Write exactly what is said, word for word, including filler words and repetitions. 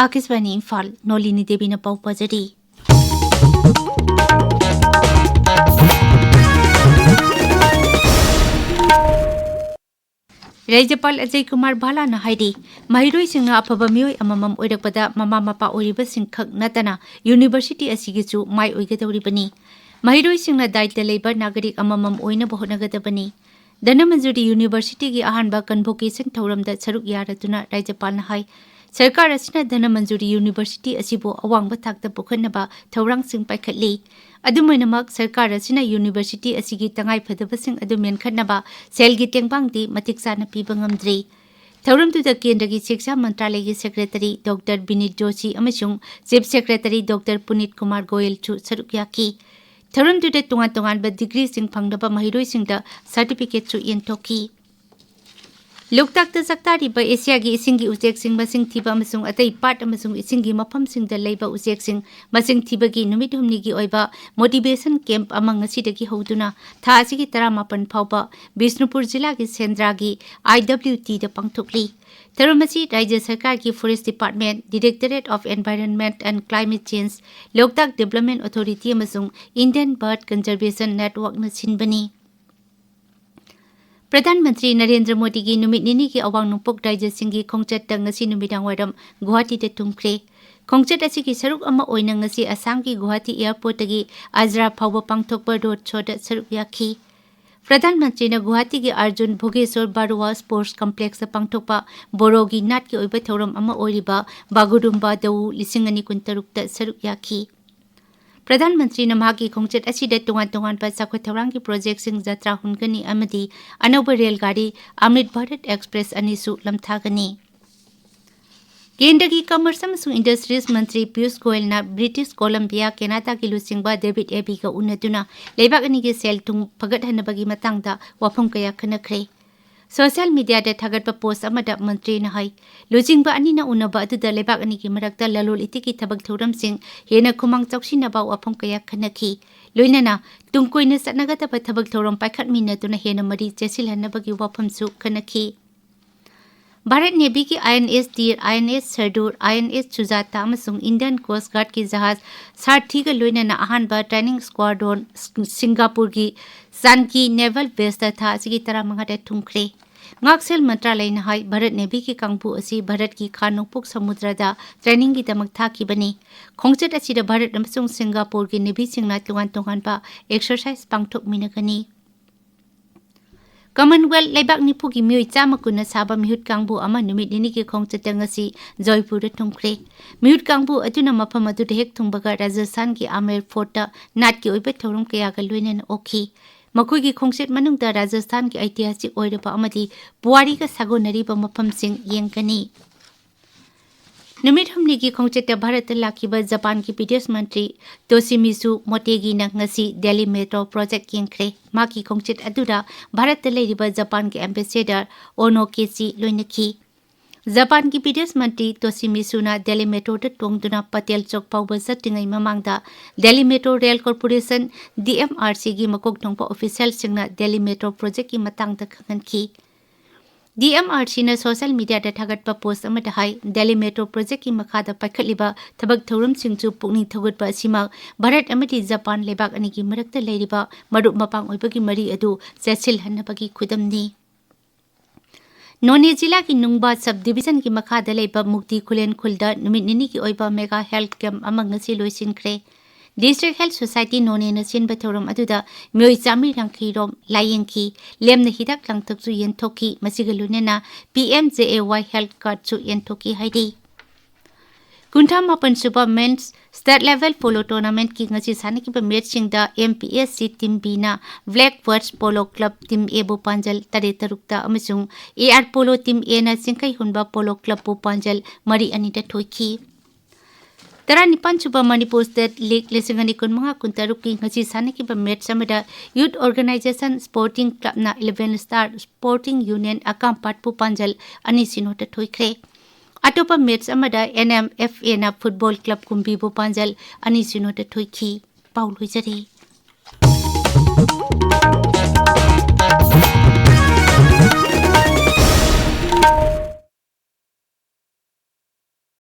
ꯑꯥꯀꯥꯁꯕꯥꯅꯤ ꯏꯝꯐꯥꯜ, ꯅꯣꯂꯤꯅꯤ ꯗꯦꯕꯤꯅ ꯄꯥꯎ ꯄꯥꯖꯔꯤ꯫ ꯔꯥꯖ꯭ꯌꯄꯥꯜ ꯑꯖꯌ ꯀꯨꯃꯥꯔ ꯚꯥꯂꯥꯅ ꯍꯥꯏꯔꯤ, ꯃꯍꯩꯔꯣꯏꯁꯤꯡꯅ ꯑꯐꯕ ꯃꯤꯑꯣꯏ ꯑꯃꯃꯝ ꯑꯣꯏꯔꯛꯄꯗ ꯃꯃꯥ ꯃꯄꯥ ꯑꯣꯏꯔꯤꯕꯁꯤꯡ ꯈꯛ ꯅꯠꯇꯅ ꯌꯨꯅꯤꯚꯔꯁꯤꯇꯤ ꯑꯁꯤꯒꯤꯁꯨ ꯃꯥꯏ ꯑꯣꯏꯒꯗꯧꯔꯤꯕꯅꯤ꯫ ꯃꯍꯩꯔꯣꯏꯁꯤꯡꯅ ꯗꯥꯏꯇ ꯂꯩꯕ ꯅꯥꯒꯔꯤꯛ ꯑꯃꯃꯝ ꯑꯣꯏꯅꯕ ꯍꯣꯠꯅꯒꯗꯕꯅꯤ꯫ ꯙꯅꯃꯟꯖꯨꯔꯤ ꯌꯨꯅꯤꯚꯔꯁꯤꯇꯤꯒꯤ ꯑꯍꯥꯟꯕ ꯀꯟꯚꯣꯀꯦꯁꯟ ꯊꯧꯔꯝꯗ ꯁꯔꯨꯛ ꯌꯥꯔꯗꯨꯅ ꯔꯥꯖ꯭ꯌꯄꯥꯜꯅ ꯍꯥꯏ, ꯁꯔꯀꯥꯔ ꯑꯁꯤꯅ ꯙꯅꯃꯟꯖꯨꯔꯤ ꯌꯨꯅꯤꯚꯔꯁꯤꯇꯤ ꯑꯁꯤꯕꯨ ꯑꯋꯥꯡꯕ ꯊꯥꯛꯇ ꯄꯨꯈꯠꯅꯕ ꯊꯧꯔꯥꯡꯁꯤꯡ ꯄꯥꯏꯈꯠꯂꯤ꯫ ꯑꯗꯨꯝ ꯑꯣꯏꯅꯃꯛ, ꯁꯔꯀꯥꯔ ꯑꯁꯤꯅ ꯌꯨꯅꯤꯚꯔꯁꯤꯇꯤ ꯑꯁꯤꯒꯤ ꯇꯉꯥꯏ ꯐꯗꯕꯁꯤꯡ ꯑꯗꯨ ꯃꯦꯟꯈꯠꯅꯕ ꯁꯦꯜꯒꯤ ꯇꯦꯡꯕꯥꯡꯗꯤ ꯃꯇꯤꯛ ꯆꯥꯅ ꯄꯤꯕ ꯉꯝꯗ꯭ꯔꯤ꯫ ꯊꯧꯔꯝꯗꯨꯗ ꯀꯦꯟꯗ꯭ꯔꯒꯤ ꯁꯤꯛꯁꯥ ꯃꯟꯇ꯭ꯔꯥꯂꯌꯒꯤ ꯁꯦꯀ꯭ꯔꯦꯇꯔꯤ ꯗꯣꯛꯇꯔ ꯕꯤꯅꯤꯠ ꯖꯣꯁꯤ ꯑꯃꯁꯨꯡ ꯆꯤꯐ ꯁꯦꯀ꯭ꯔꯦꯇꯔꯤ ꯗꯣꯛꯇꯔ ꯄꯨꯅꯤꯠ ꯀꯨꯃꯥꯔ ꯒꯣꯌꯜꯁꯨ ꯁꯔꯨꯛ ꯌꯥꯈꯤ꯫ ꯊꯧꯔꯝꯗꯨꯗ ꯇꯣꯉꯥꯟ ꯇꯣꯉꯥꯟꯕ ꯗꯤꯒ꯭ꯔꯤꯁꯤꯡ ꯐꯪꯂꯕ ꯃꯍꯩꯔꯣꯏꯁꯤꯡꯗ ꯁꯥꯔꯇꯤꯐꯤꯀꯦꯠꯁꯨ ꯌꯦꯟꯊꯣꯛꯈꯤ꯫ ꯂꯣꯛꯇꯥꯛꯇ ꯆꯥꯛꯇꯥꯔꯤꯕ ꯑꯦꯁꯤꯌꯥꯒꯤ ꯏꯁꯤꯡꯒꯤ ꯎꯆꯦꯛꯁꯤꯡ ꯃꯁꯤꯡ ꯊꯤꯕ ꯑꯃꯁꯨꯡ ꯑꯇꯩ ꯄꯥꯠ ꯑꯃꯁꯨꯡ ꯏꯁꯤꯡꯒꯤ ꯃꯐꯝꯁꯤꯡꯗ ꯂꯩꯕ ꯎꯆꯦꯛꯁꯤꯡ ꯃꯁꯤꯡ ꯊꯤꯕꯒꯤ ꯅꯨꯃꯤꯠ ꯍꯨꯝꯅꯤꯒꯤ ꯑꯣꯏꯕ ꯃꯣꯇꯤꯚꯦꯁꯟ ꯀꯦꯝꯞ ꯑꯃ ꯉꯁꯤꯗꯒꯤ ꯍꯧꯗꯨꯅ ꯊꯥ ꯑꯁꯤꯒꯤ ꯇꯔꯥꯃꯥꯄꯟ ꯐꯥꯎꯕ ꯕꯤꯁꯅꯨꯄꯨꯔ ꯖꯤꯂꯥꯒꯤ ꯁꯦꯟꯗ꯭ꯔꯥꯒꯤ ꯑꯥꯏ ꯗꯕ꯭ꯂꯤꯎ ꯇꯤꯗ ꯄꯥꯡꯊꯣꯛꯂꯤ꯫ ꯊꯧꯔꯝ ꯑꯁꯤ ꯔꯥꯖ꯭ꯌ ꯁꯔꯀꯥꯔꯒꯤ Forest Department, Directorate of Environment and Climate Change, Loktak Development Authority ꯑꯃꯁꯨꯡ Indian Bird Conservation Networkꯅ ꯁꯤꯟꯕꯅꯤ꯫ Pradhan Mantri Narendra ꯃꯣꯗꯤꯒꯤ ꯅꯨꯃꯤꯠ ꯅꯤꯅꯤꯒꯤ ꯑꯋꯥꯡ ꯅꯣꯡꯄꯣꯛ ꯔꯥꯖ꯭ꯌꯁꯤꯡꯒꯤ ꯈꯣꯡꯆꯠꯇ ꯉꯁꯤ ꯅꯨꯃꯤꯗꯥꯡꯋꯥꯏꯔꯝ ꯒꯨꯋꯥꯍꯥꯇꯤꯗ ꯊꯨꯡꯈ꯭ꯔꯦ꯫ ꯈꯣꯡꯆꯠ ꯑꯁꯤꯒꯤ ꯁꯔꯨꯛ ꯑꯃ ꯑꯣꯏꯅ ꯉꯁꯤ ꯑꯁꯥꯝꯒꯤ ꯒꯨꯋꯥꯍꯥꯇꯤ ꯑꯦꯌꯔꯄꯣꯔꯠꯇꯒꯤ ꯑꯖꯔꯥ ꯐꯥꯎꯕ ꯄꯥꯡꯊꯣꯛꯄ ꯔꯣꯗ ꯁꯣꯗ ꯁꯔꯨꯛ ꯌꯥꯈꯤ꯫ ꯄ꯭ꯔꯙꯥꯟ ꯃꯟꯇ꯭ꯔꯤꯅ ꯒꯨꯋꯥꯍꯥꯇꯤꯒꯤ ꯑꯔꯖꯨꯟ ꯚꯣꯒꯦꯁꯣꯔ ꯕꯥꯔꯨꯋꯥ ꯁ꯭ꯄꯣꯔꯠꯁ ꯀꯝꯄ꯭ꯂꯦꯛꯁꯇ ꯄꯥꯡꯊꯣꯛꯄ ꯕꯣꯔꯣꯒꯤ ꯅꯥꯠꯀꯤ ꯑꯣꯏꯕ ꯊꯧꯔꯝ ꯑꯃ ꯑꯣꯏꯔꯤꯕ ꯕꯥꯒꯨꯔꯨꯝꯕꯥ ꯗꯧꯎ ꯂꯤꯁꯤꯡ ꯑꯅꯤ ꯀꯨꯟꯇꯔꯨꯛꯇ ꯁꯔꯨꯛ ꯌꯥꯈꯤ꯫ ꯄ꯭ꯔꯙꯥꯟ ꯃꯟꯇ꯭ꯔꯤꯅ ꯃꯍꯥꯛꯀꯤ ꯈꯣꯡꯆꯠ ꯑꯁꯤꯗ ꯇꯣꯉꯥꯟ ꯇꯣꯉꯥꯟꯕ ꯆꯥꯎꯈꯠ ꯊꯧꯔꯥꯡꯒꯤ ꯄ꯭ꯔꯣꯖꯦꯛꯁꯤꯡ ꯖꯇ꯭ꯔꯥ ꯍꯨꯟꯒꯅꯤ ꯑꯃꯗꯤ ꯑꯅꯧꯕ ꯔꯦꯜ ꯒꯥꯔꯤ ꯑꯃ꯭ꯔꯤꯠ ꯚꯥꯔꯠ ꯑꯦꯛꯁꯄ꯭ꯔꯦꯁ ꯑꯅꯤꯁꯨ ꯂꯝꯊꯥꯒꯅꯤ꯫ ꯀꯦꯟꯗ꯭ꯔꯒꯤ ꯀꯃꯔꯁ ꯑꯃꯁꯨꯡ ꯏꯟꯗꯁꯇ꯭ꯔꯤꯁ ꯃꯟꯇ꯭ꯔꯤ ꯄꯤꯌꯨꯁ ꯒꯣꯌꯜꯅ ꯕ꯭ꯔꯤꯇꯤꯁ ꯀꯣꯂꯝꯕꯤꯌꯥ, ꯀꯦꯅꯥꯗꯥꯒꯤ ꯂꯨꯆꯤꯡꯕ ꯗꯦꯕꯤꯗ ꯑꯦꯕꯤꯒ ꯎꯅꯗꯨꯅ ꯂꯩꯕꯥꯛ ꯑꯅꯤꯒꯤ ꯁꯦꯜ ꯊꯨꯝ ꯐꯒꯠꯍꯟꯅꯕꯒꯤ ꯃꯇꯥꯡꯗ ꯋꯥꯐꯝ ꯀꯌꯥ ꯈꯟꯅꯈ꯭ꯔꯦ꯫ ꯁꯣꯁꯤꯌꯦꯜ ꯃꯤꯗꯤꯌꯥꯗ ꯊꯥꯒꯠꯄ ꯄꯣꯁ ꯑꯃꯗ ꯃꯟꯇ꯭ꯔꯤꯅ ꯍꯥꯏ, ꯂꯨꯆꯤꯡꯕ ꯑꯅꯤꯅ ꯎꯅꯕ ꯑꯗꯨꯗ ꯂꯩꯕꯥꯛ ꯑꯅꯤꯒꯤ ꯃꯔꯛꯇ ꯂꯂꯣꯟ ꯏꯇꯤꯛꯀꯤ ꯊꯕꯛ ꯊꯧꯔꯝꯁꯤꯡ ꯍꯦꯟꯅ ꯈꯨꯃꯥꯡ ꯆꯥꯎꯁꯤꯟꯅꯕ ꯋꯥꯐꯝ ꯀꯌꯥ ꯈꯟꯅꯈꯤ꯫ ꯂꯣꯏꯅꯅ ꯇꯨꯡ ꯀꯣꯏꯅ ꯆꯠꯅꯒꯗꯕ ꯊꯕꯛ ꯊꯧꯔꯝ ꯄꯥꯏꯈꯠꯃꯤꯟꯅꯗꯨꯅ ꯍꯦꯟꯅ ꯃꯔꯤ ꯆꯦꯠꯁꯤꯜꯍꯟꯅꯕꯒꯤ ꯋꯥꯐꯝꯁꯨ ꯈꯟꯅꯈꯤ꯫ ꯚꯥꯔꯠ ꯅꯦꯚꯤꯒꯤ I N S Tir, I N S Shardul, I N S Sujata ꯑꯃꯁꯨꯡ ꯏꯟꯗꯤꯌꯟ ꯀꯣꯁ ꯒꯥꯔꯗꯀꯤ ꯖꯍꯥꯖ ꯁꯥꯔꯊꯤꯒ ꯂꯣꯏꯅꯅ ꯑꯍꯥꯟꯕ ꯇ꯭ꯔꯦꯅꯤꯡ ꯁ꯭ꯀ꯭ꯋꯥꯗ꯭ꯔꯣꯟ ꯁꯤꯡꯒꯥꯄꯨꯔꯒꯤ ꯆꯥꯟꯀꯤ ꯅꯦꯚꯜ ꯕꯦꯁꯇ ꯊꯥ ꯑꯁꯤꯒꯤ ꯇꯔꯥꯃꯉꯥꯗ ꯊꯨꯡꯈ꯭ꯔꯦ꯫ ꯉꯥꯛꯁꯦꯜ ꯃꯟꯇ꯭ꯔꯥꯂꯌꯅ ꯍꯥꯏ, ꯚꯥꯔꯠ ꯅꯦꯚꯤꯒꯤ ꯀꯥꯡꯕꯨ ꯑꯁꯤ ꯚꯥꯔꯠꯀꯤ ꯈꯥ ꯅꯣꯡꯄꯣꯛ ꯁꯃꯨꯗ꯭ꯔꯗ ꯇ꯭ꯔꯦꯅꯤꯡꯒꯤꯗꯃꯛ ꯊꯥꯈꯤꯕꯅꯤ꯫ ꯈꯣꯡꯆꯠ ꯑꯁꯤꯗ ꯚꯥꯔꯠ ꯑꯃꯁꯨꯡ ꯁꯤꯡꯒꯥꯄꯨꯔꯒꯤ ꯅꯦꯚꯤꯁꯤꯡꯅ ꯇꯣꯉꯥꯟ ꯇꯣꯉꯥꯟꯕ ꯑꯦꯛꯁꯔꯁꯥꯏꯖ ꯄꯥꯡꯊꯣꯛꯃꯤꯟꯅꯒꯅꯤ꯫ ꯀꯃꯟꯋꯦꯜꯊ ꯂꯩꯕꯥꯛ ꯅꯤꯐꯨꯒꯤ ꯃꯤꯑꯣꯏ ꯆꯥꯝꯃ ꯀꯨꯟꯅ ꯁꯥꯕ ꯃꯤꯍꯨꯠ ꯀꯥꯡꯕꯨ ꯑꯃ ꯅꯨꯃꯤꯠ ꯅꯤꯅꯤꯒꯤ ꯈꯣꯡꯆꯠꯇ ꯉꯁꯤ ꯖꯣꯏꯄꯨꯔꯗ ꯊꯨꯡꯈ꯭ꯔꯦ꯫ ꯃꯤꯍꯨꯠ ꯀꯥꯡꯕꯨ ꯑꯗꯨꯅ ꯃꯐꯝ ꯑꯗꯨꯗ ꯍꯦꯛ ꯊꯨꯡꯕꯒ ꯔꯥꯖꯁꯊꯥꯟꯒꯤ ꯑꯃꯦꯔ ꯐꯣꯔꯠꯇ ꯅꯥꯠꯀꯤ ꯑꯣꯏꯕ ꯊꯧꯔꯝ ꯀꯌꯥꯒ ꯂꯣꯏꯅꯅ ꯑꯣꯛꯈꯤ꯫ ꯃꯈꯣꯏꯒꯤ ꯈꯣꯡꯆꯠ ꯃꯅꯨꯡꯗ ꯔꯥꯖꯁꯊꯥꯟꯒꯤ ꯑꯩꯇꯤꯍꯥꯁꯤꯛ ꯑꯣꯏꯔꯕ ꯑꯃꯗꯤ ꯄꯨꯋꯥꯔꯤꯒ ꯁꯥꯒꯣꯟꯅꯔꯤꯕ ꯃꯐꯝꯁꯤꯡ ꯌꯦꯡꯒꯅꯤ꯫ ꯅꯨꯃꯤꯠ ꯍꯨꯝꯅꯤꯒꯤ ꯈꯣꯡꯆꯠꯇ ꯚꯥꯔꯠꯇ ꯂꯥꯛꯈꯤꯕ ꯖꯄꯥꯟꯒꯤ ꯕꯤꯗꯦꯁ ꯃꯟꯇ꯭ꯔꯤ ꯇꯣꯁꯤꯃꯤꯁꯨ ꯃꯣꯇꯦꯒꯤꯅ ꯉꯁꯤ ꯗꯦꯜꯂꯤ ꯃꯦꯇ꯭ꯔꯣ ꯄ꯭ꯔꯣꯖꯦꯛ ꯌꯦꯡꯈ꯭ꯔꯦ꯫ ꯃꯍꯥꯛꯀꯤ ꯈꯣꯡꯆꯠ ꯑꯗꯨꯗ ꯚꯥꯔꯠꯇ ꯂꯩꯔꯤꯕ ꯖꯄꯥꯟꯒꯤ ꯑꯦꯝꯕꯦꯁꯦꯗꯔ ꯑꯣꯅꯣ ꯀꯦꯆꯤ ꯂꯣꯏꯅꯈꯤ꯫ ꯖꯄꯥꯟꯒꯤ ꯕꯤꯗꯦꯁ ꯃꯟꯇ꯭ꯔꯤ ꯇꯣꯁꯤꯃꯤꯁꯨꯅ ꯗꯦꯜꯂꯤ ꯃꯦꯇ꯭ꯔꯣꯗ ꯇꯣꯡꯗꯨꯅ ꯄꯇꯦꯜ ꯆꯧꯛ ꯐꯥꯎꯕ ꯆꯠꯇ꯭ꯔꯤꯉꯩ ꯃꯃꯥꯡꯗ Delhi metro rail corporation, D M R ꯁꯤꯒꯤ ꯃꯀꯣꯛ ꯊꯣꯡꯕ ꯑꯣꯐꯤꯁꯤꯌꯦꯜꯁꯤꯡꯅ ꯗꯦꯜꯂꯤ ꯃꯦꯇ꯭ꯔꯣ ꯄ꯭ꯔꯣꯖꯦꯛꯀꯤ ꯃꯇꯥꯡꯗ ꯈꯪꯍꯟꯈꯤ꯫ ꯗꯤ ꯑꯦꯝ ꯑꯥꯔ ꯁꯤꯅ ꯁꯣꯁꯤꯌꯦꯜ ꯃꯤꯗꯤꯌꯥꯗ ꯊꯥꯒꯠꯄ ꯄꯣꯁ ꯑꯃꯗ ꯍꯥꯏ, ꯗꯦꯜꯂꯤ ꯃꯦꯇ꯭ꯔꯣ ꯄ꯭ꯔꯣꯖꯦꯛꯀꯤ ꯃꯈꯥꯗ ꯄꯥꯏꯈꯠꯂꯤꯕ ꯊꯕꯛ ꯊꯧꯔꯝꯁꯤꯡꯁꯨ ꯄꯨꯛꯅꯤꯡ ꯊꯧꯒꯠꯄ ꯑꯁꯤꯃꯛ ꯚꯥꯔꯠ ꯑꯃꯗꯤ ꯖꯄꯥꯟ ꯂꯩꯕꯥꯛ ꯑꯅꯤꯒꯤ ꯃꯔꯛꯇ ꯂꯩꯔꯤꯕ ꯃꯔꯨꯞ ꯃꯄꯥꯡ ꯑꯣꯏꯕꯒꯤ ꯃꯔꯤ ꯑꯗꯨ ꯆꯦꯠꯁꯤꯜꯍꯟꯅꯕꯒꯤ ꯈꯨꯗꯝꯅꯤ꯫ ꯅꯣꯅꯦ ꯖꯤꯂꯥꯒꯤ ꯅꯨꯡꯕꯥ ꯁꯕ ꯗꯤꯕꯤꯖꯟꯒꯤ ꯃꯈꯥꯗ ꯂꯩꯕ ꯃꯨꯛꯇꯤ ꯈꯨꯂꯦꯟ ꯈꯨꯜꯗ ꯅꯨꯃꯤꯠ ꯅꯤꯅꯤꯒꯤ ꯑꯣꯏꯕ ꯃꯦꯒꯥ ꯍꯦꯜꯊ ꯀꯦꯝꯞ ꯑꯃ ꯉꯁꯤ ꯂꯣꯏꯁꯤꯟꯈ꯭ꯔꯦ꯫ ꯗꯤꯁꯇ꯭ꯔꯤꯛ ꯍꯦꯜꯊ ꯁꯣꯁꯥꯏꯇꯤ ꯅꯣꯅꯦꯅ ꯁꯤꯟꯕ ꯊꯧꯔꯝ ꯑꯗꯨꯗ ꯃꯤꯑꯣꯏ ꯆꯥꯃꯔꯤ ꯌꯥꯡꯈꯩ ꯔꯣꯝ ꯂꯥꯌꯦꯡꯈꯤ꯫ ꯂꯦꯝꯅ ꯍꯤꯗꯥꯛ ꯂꯥꯡꯊꯛꯁꯨ ꯌꯦꯟꯊꯣꯛꯈꯤ꯫ ꯃꯁꯤꯒ ꯂꯣꯏꯅꯅ P M J A Y health ꯀꯥꯔꯗꯁꯨ ꯌꯦꯟꯊꯣꯛꯈꯤ ꯍꯥꯏꯔꯤ꯫ ꯀꯨꯟꯊ꯭ꯔꯥ ꯃꯥꯄꯟ ꯁꯨꯕ ꯃꯦꯟꯁ ꯁ꯭ꯇꯦꯠ ꯂꯦꯚꯦꯜ ꯄꯣꯂꯣ ꯇꯣꯔꯅꯥꯃꯦꯟꯠꯀꯤ ꯉꯁꯤ ꯁꯥꯟꯅꯈꯤꯕ ꯃꯦꯆꯁꯤꯡꯗ M P S C team ꯕꯤꯅ black birds polo club team ꯑꯦꯕꯨ ꯄꯥꯟꯖꯜ ꯇꯔꯦꯠ ꯇꯔꯨꯛꯇ ꯑꯃꯁꯨꯡ ꯑꯦ ꯑꯥꯔ ꯄꯣꯂꯣ ꯇꯤꯝ ꯑꯦꯅ ꯆꯤꯡꯈꯩꯍꯨꯟꯕ ꯄꯣꯂꯣ ꯀ꯭ꯂꯕꯄꯨ ꯄꯥꯟꯖꯜ ꯃꯔꯤ ꯑꯅꯤꯗ ꯊꯣꯏꯈꯤ꯫ ꯇꯔꯥꯅꯤꯄꯥꯟ ꯁꯨꯕ ꯃꯅꯤꯄꯨꯔ ꯁ꯭ꯇꯦꯠ ꯂꯤꯒ ꯂꯤꯁꯤꯡ ꯑꯅꯤ ꯀꯨꯟꯃꯉꯥ ꯀꯨꯟꯇꯔꯨꯛꯀꯤ ꯉꯁꯤ ꯁꯥꯟꯅꯈꯤꯕ ꯃꯦꯆ ꯑꯃꯗ ꯌꯨꯊ ꯑꯣꯔꯒꯅꯥꯏꯖꯦꯁꯟ ꯁ꯭ꯄꯣꯔꯇꯤꯡ ꯀ꯭ꯂꯕꯅ ꯏꯂꯦꯚꯦꯟ ꯁ꯭ꯇꯥꯔ ꯁ꯭ꯄꯣꯔꯇꯤꯡ ꯌꯨꯅꯤꯌꯟ ꯑꯀꯥꯝꯄꯥꯠꯄꯨ ꯄꯥꯟꯖꯜ ꯑꯅꯤ ꯁꯤꯅꯣꯗ ꯊꯣꯏꯈ꯭ꯔꯦ꯫ ꯑꯇꯣꯞꯄ ꯃꯦꯆ ꯑꯃꯗ ꯑꯦꯟ ꯑꯦꯝ ꯑꯦꯐ ꯑꯦꯅ ꯐꯨꯠꯕꯣꯜ ꯀ꯭ꯂꯕ ꯀꯨꯝꯕꯤꯕꯨ ꯄꯥꯟꯖꯜ ꯑꯅꯤ ꯁꯤꯅꯣꯗ ꯊꯣꯏꯈꯤ꯫ ꯄꯥꯎ ꯂꯣꯏꯖꯔꯦ꯫